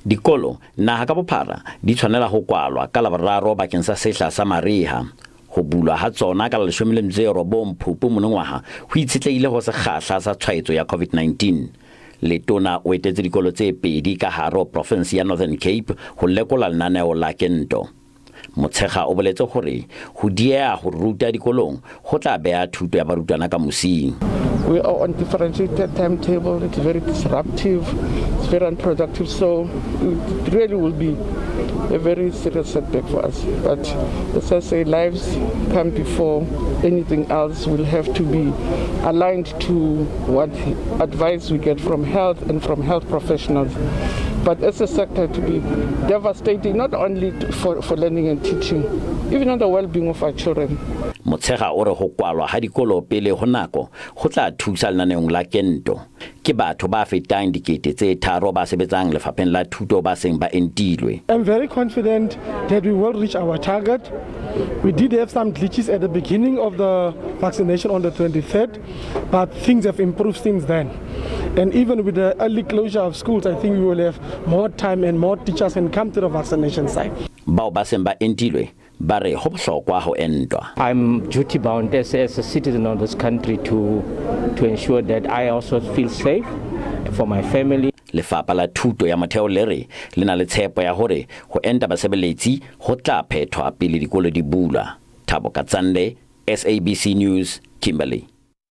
Dikolo naha ka bophara di tshwanela ho kwalwa ka Laboraro bakeng sa sehla sa mariha. Ho bulwa ha tsona ka la 19 Phupu monongwaha ho itshetlehile ho sekgahla sa tshwaetso ya COVID-19. Letona o etetse dikolo tse pedi ka hare ho profensi ya Northern Cape ho lekola lenaneo la kento. Motshekga o boletse hore ho dieha ho ruta dikolong ho tla beha thuto ya barutwana ka mosing. We are on differentiated timetable. It's very disruptive. It's very unproductive. So it really will be a very serious setback for us. But as I say, lives come before anything else. We'll have to be aligned to what advice we get from health and from health professionals. But as a sector, to be devastating, not only for learning and teaching, even on the well-being of our children. Motshekga o re ho kwalwa ha dikolo pele ho nako ho tla thusa lenaneong la kento. Ke batho ba fetang 3 000 ba sebetsang lefapheng la thuto ba seng ba entilwe. I'm very confident that we will reach our target. We did have some glitches at the beginning of the vaccination on the 23rd, but things have improved since then. And even with the early closure of schools, I think we will have more time and more teachers can come to the vaccination site. Bao ba seng ba entilwe ba re ho bohlokwa ho entwa. I'm duty bound as a citizen of this country to ensure that I also feel safe for my family. Lefapha la Thuto ya Motheo le re le na le tshepo ya hore ho enta basebeletsi ho tla phethwa pele dikolo di bulwa. Thabo Katsande, SABC News, Kimberley.